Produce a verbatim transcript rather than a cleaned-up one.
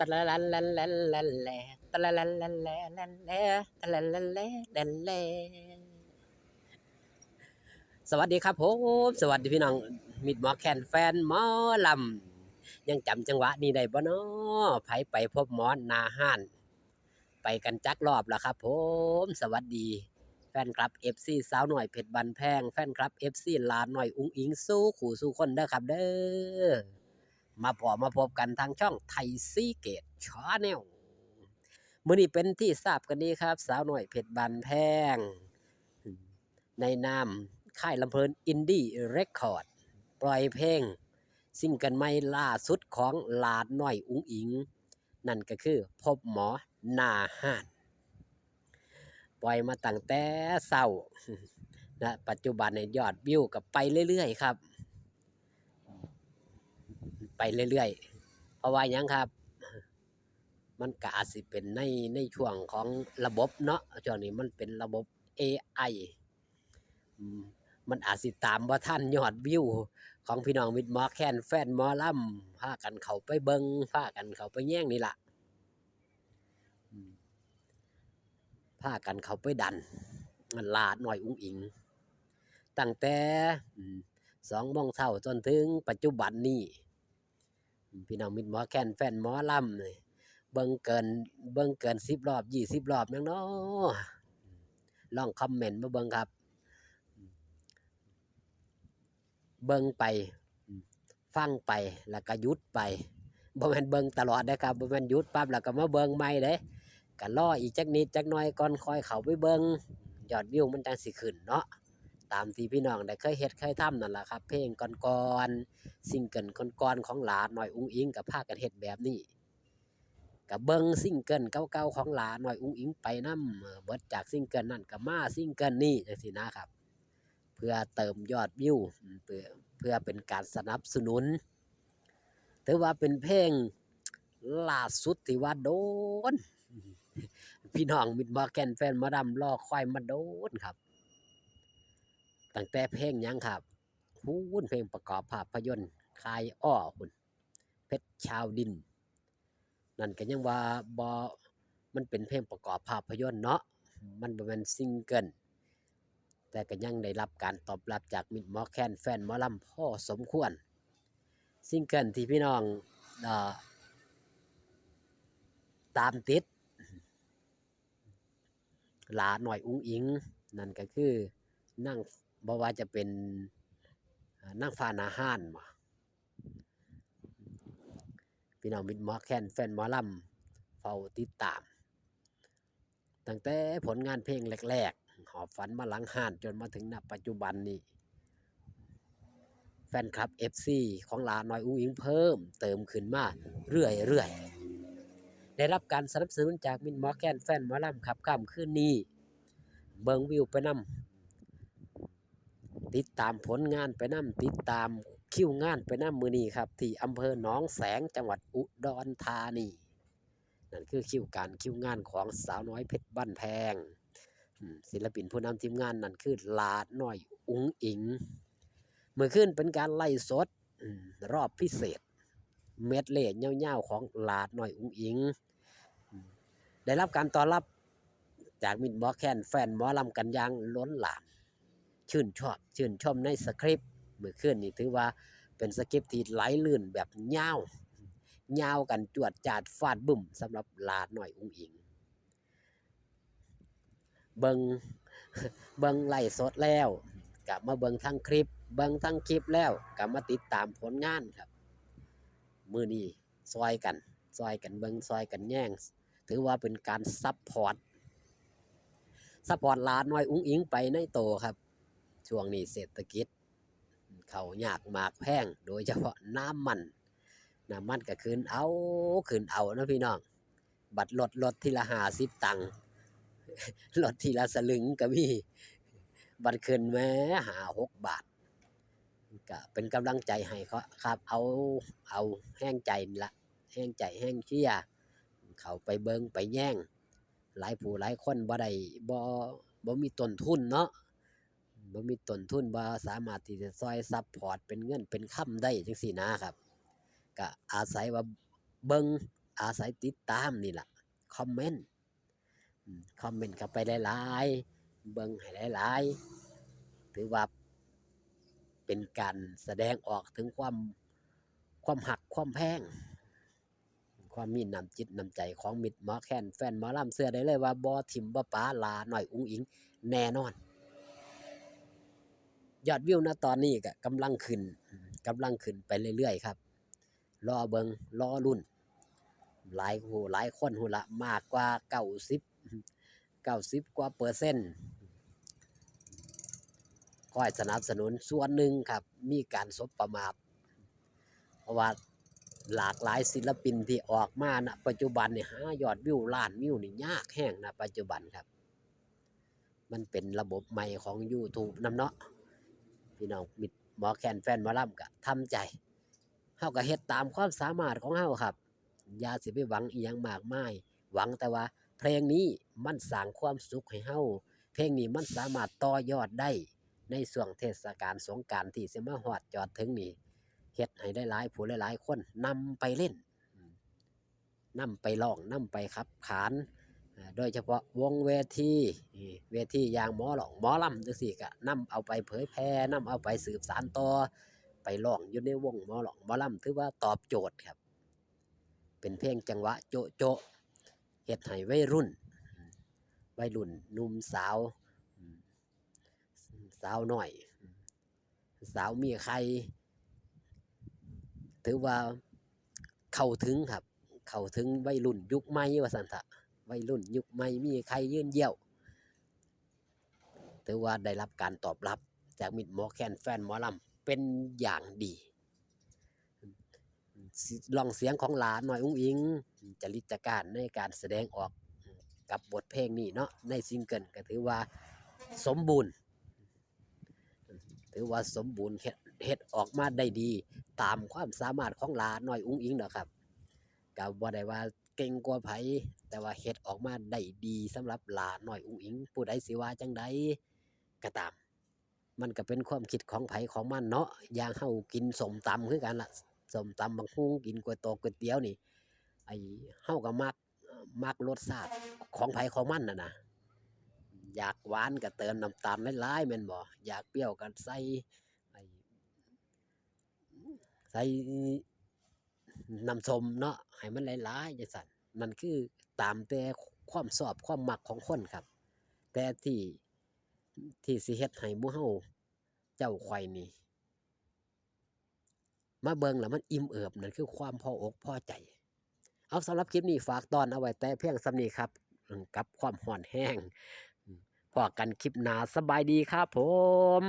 ตะละลันแลนแลนแลนแล ตะละลันแลนแลนแลนแล ตะละลันแลนแลนแล สวัสดีครับผม สวัสดีพี่น้อง มิตรหมอแคน แฟนหมอลำ ยังจำจังหวะนี้ได้บ่น้อ ไผไปพบหมอหน้าฮ้าน ไปกันจักรอบแล้วครับผม สวัสดี แฟนคลับ เอฟซี สาวน้อยเพชรบ้านแพง แฟนคลับ เอฟซี หลาน้อยอุ๋งอิ๋ง สู่คู่สู่คนเด้อครับเด้อ มาพ้อมาพบกันทางช่องไทยซีเกต Channel มื้อนี้เป็นที่ทราบกันดีครับ สาวน้อยเพชรบ้านแพง ในนามค่ายลำเพลินอินดี้เรคคอร์ด ปล่อยเพลงซิงเกิลใหม่ล่าสุดของหลาน้อยอุ๋งอิ๋ง นั่นก็คือพบหมอหน้าฮ้าน ปล่อยมาตั้งแต่เช้า นะ ปัจจุบันเนี่ยยอดวิวก็ไปเรื่อยๆครับ ไปเรื่อยๆ เพราะว่าหยังครับ มันก็อาจสิเป็นใน ในช่วงของระบบเนาะ ช่วงนี้มันเป็นระบบ เอไอ อืม มันอาจสิตามบ่ทันยอดวิวของพี่น้องมิตรหมอแคน แฟนหมอลำ พากันเข้าไปเบิ่ง พากันเข้าไปแยงนี่ล่ะ อืม พากันเข้าไปดันหลาน้อยอุ๋งอิ๋ง ตั้งแต่ อืม สองโมงเช้าจนถึงปัจจุบันนี้ พี่น้องมิตรหมอแคน แฟนหมอลำนี่ เบิ่งเกิน เบิ่งเกินสิบรอบ ยี่สิบรอบยังน้อ ลองคอมเมนต์มาเบิ่งครับ เบิ่งไป ฟังไป แล้วก็หยุดไป บ่แม่นเบิ่งตลอดเด้อครับ บ่แม่นหยุดปั๊บแล้วก็มาเบิ่งใหม่เด้ ก็รออีกจักนิดจักหน่อยก่อนค่อยเข้าไปเบิ่ง ยอดวิวมันจั่งสิขึ้นเนาะ ตามที่พี่น้องได้เคยเฮ็ดเคยทำนั่นล่ะครับ เพลงก่อนๆ ซิงเกิลก่อนๆ ของหลาน้อยอุ๋งอิ๋งก็พากันเฮ็ดแบบนี้ ก็เบิ่งซิงเกิลเก่าๆ ของหลาน้อยอุ๋งอิ๋งไปนำ เอ่อ เบิดจากซิงเกิลนั้นก็มาซิงเกิลนี้จั่งซี้นะครับ เพื่อเติมยอดวิว อืม เพื่อ เพื่อเป็นการสนับสนุน ถือว่าเป็นเพลงล่าสุดที่ว่าโดน พี่น้องมิตรหมอแคน แฟนหมอลำ รอคอยมาโดนครับ ตั้งแต่เพลงหยังครับ พู้น เพลงประกอบภาพยนตร์ คายอ้อ พู้น เพชรชาวดิน นั่นก็ยังว่าบ่ มันเป็นเพลงประกอบภาพยนตร์เนาะ มันบ่แม่นซิงเกิล แต่ก็ยังได้รับการตอบรับจากมิตรหมอแคน แฟนหมอลำพอสมควร ซิงเกิลที่พี่น้อง เอ่อ ตามติดหลาน้อยอุ๋งอิ๋ง นั่นก็คือนาง บ่ว่าจะเป็น เอ่อ นางฟ้าหน้าฮ้านบ่ พี่น้องมิตรหมอแคน แฟนหมอลำ เฝ้าติดตาม ตั้งแต่ผลงานเพลงแรกๆ หอบฝันมาหลังฮ้าน จนมาถึง ณ ปัจจุบันนี้ แฟนคลับ เอฟซี ของหลาน้อยอุ๋งอิ๋งเพิ่มเติมขึ้นมาเรื่อยๆ ได้รับการสนับสนุนจากมิตรหมอแคน แฟนหมอลำครับ ค่ำคืนนี้ เบิ่งวิวไปนำ ติดตามผลงานไปนำ ติดตามคิวงานไปนำ มื้อนี้ครับ ที่อำเภอหนองแสง จังหวัดอุดรธานี นั่นคือคิวการคิวงานของสาวน้อยเพชรบ้านแพง อืม ศิลปินผู้นำทีมงานนั่นคือหลาน้อยอุ๋งอิ๋ง มื้อคืนเป็นการไลฟ์สด อืม รอบพิเศษ เมดเลย์ยาวๆ ของหลาน้อยอุ๋งอิ๋ง อืม ได้รับการต้อนรับจากมิตรหมอแคน แฟนหมอลำกันอย่างล้นหลาม ชื่นชอบ ชื่นชมในสคริปต์ มื้อคืนนี่ถือว่าเป็นสคริปต์ที่ไหลลื่นแบบยาว ยาวกันจวดจาดฟาดบึ้มสำหรับหลาน้อยอุ๋งอิ๋ง เบิ่ง เบิ่งไลฟ์สดแล้ว ก็มาเบิ่งทั้งคลิป เบิ่งทั้งคลิปแล้ว ก็มาติดตามผลงานครับ มื้อนี้ซอยกัน ซอยกันเบิ่ง ซอยกันแยง ถือว่าเป็นการซัพพอร์ต ซัพพอร์ตหลาน้อยอุ๋งอิ๋งไปในโตครับ ช่วงนี้เศรษฐกิจ ข้าวยากหมากแพง โดยเฉพาะน้ำมัน น้ำมันก็ขึ้นเอา ขึ้นเอานะพี่น้อง บัดลด ลดทีละห้าสิบตังค์ ลดทีละสลึงก็มี บัดขึ้นแหม ห้าหกบาท ก็เป็นกำลังใจให้เขาครับ เอา เอาแฮงใจนี่ละ แฮงใจแฮงเชียร์ เข้าไปเบิ่งไปแยง หลายผู้หลายคนบ่ได้ บ่ บ่มีต้นทุนเนาะ บ่มีต้นทุน บ่สามารถที่จะซอยซัพพอร์ตเป็นเงินเป็นคำได้จั่งซี้นะครับ ก็อาศัยว่าเบิ่ง อาศัยติดตามนี่ล่ะ คอมเมนต์ อืม คอมเมนต์เข้าไปหลายๆ เบิ่งให้หลายๆ ถือว่าเป็นการแสดงออกถึงความ ความฮักความแพง ความมีน้ำจิตน้ำใจของมิตรหมอแคนแฟนหมอลำ เชื่อได้เลยว่าบ่ถิ่มบ่ปาหล้าน้อยอุ๋งอิ๋งแน่นอน ยอดวิว ณ ตอนนี้ก็กำลังขึ้น กำลังขึ้นไปเรื่อยๆ ครับ รอเบิ่ง รอลุ้น หลายผู้หลายคนพู้นละ มากกว่าเก้าสิบ เก้าสิบกว่าเปอร์เซ็นต์ คอยสนับสนุนส่วนหนึ่งครับ มีการสบประมาท เพราะว่าหลากหลายศิลปินที่ออกมา ณ ปัจจุบันนี่ หายอดวิวล้านวิวนี่ยากแฮง ณ ปัจจุบันครับ มันเป็นระบบใหม่ของยูทูบนำเนาะ พี่น้องมิตรหมอแคนแฟนหมอลำก็ทำใจ เฮาก็เฮ็ดตามความสามารถของเฮาครับ อย่าสิไปหวังอิหยังมากมาย หวังแต่ว่าเพลงนี้มันสร้างความสุขให้เฮา เพลงนี้มันสามารถต่อยอดได้ในช่วงเทศกาลสงกรานต์ที่สิมาฮอดจอดถึงนี้ เฮ็ดให้หลายๆ ผู้หลายๆ คนนำไปเล่น นำไปร้อง นำไปขับขาน อ่า โดยเฉพาะวงเวที นี่ เวทีอย่างหมอร้องหมอลำจั่งซี้ ก็นำเอาไปเผยแพร่ นำเอาไปสืบสานต่อ ไปร้องอยู่ในวงหมอร้องหมอลำ ถือว่าตอบโจทย์ครับ เป็นเพลงจังหวะโจ๊ะๆ เฮ็ดให้วัยรุ่น วัยรุ่นหนุ่มสาว สาวน้อย สาวมีไข่ ถือว่าเข้าถึงครับ เข้าถึงวัยรุ่นยุคใหม่ว่าซั่นเถาะ วัยรุ่นยุคใหม่มีไข่ยืนเยี่ยว ถือว่าได้รับการตอบรับจากมิตรหมอแคนแฟนหมอลำเป็นอย่างดี ร้องเสียงของหล้าน้อยอุ๋งอิ๋ง จริตจักร้านในการแสดงออกกับบทเพลงนี้เนาะ ในซิงเกิลก็ถือว่าสมบูรณ์ ถือว่าสมบูรณ์ เฮ็ด เฮ็ดออกมาได้ดีตามความสามารถของหล้าน้อยอุ๋งอิ๋งเนาะครับ ก็บ่ได้ว่าเก่งกว่าไผ แต่ว่าเฮ็ดออกมาได้ดีสำหรับหล้าน้อยอุ๋งอิ๋ง ผู้ใดสิว่าจั่งใดก็ตาม มันก็เป็นความคิดของไผของมันเนาะ อย่างเฮากินส้มตำคือกันล่ะ ส้มตำบักหุ่ง กินก๋วยตอกก๋วยเตี๋ยวนี่ ไอ้ เฮาก็มัก มักรสชาติของไผของมันน่ะนะ อยากหวานก็เติมน้ำตาลหลายๆ แม่นบ่ อยากเปรี้ยวก็ใส่ ไอ้ ใส่น้ำส้มเนาะ ให้มันหลายๆ จั่งซั้น นั่นคือตามแต่ความชอบความมักของคนครับ แต่ที่ ที่สิเฮ็ดให้หมู่เฮาเจ้าข้อยนี่ มาเบิ่งแล้วมันอิ่มเอิบ นั่นคือความพออกพอใจ เอา สำหรับคลิปนี้ฝากตอนเอาไว้แต่เพียงส่ำนี้ครับ อืม กับความร้อนแฮง อืม พ้อกันคลิปหน้า สบายดีครับผม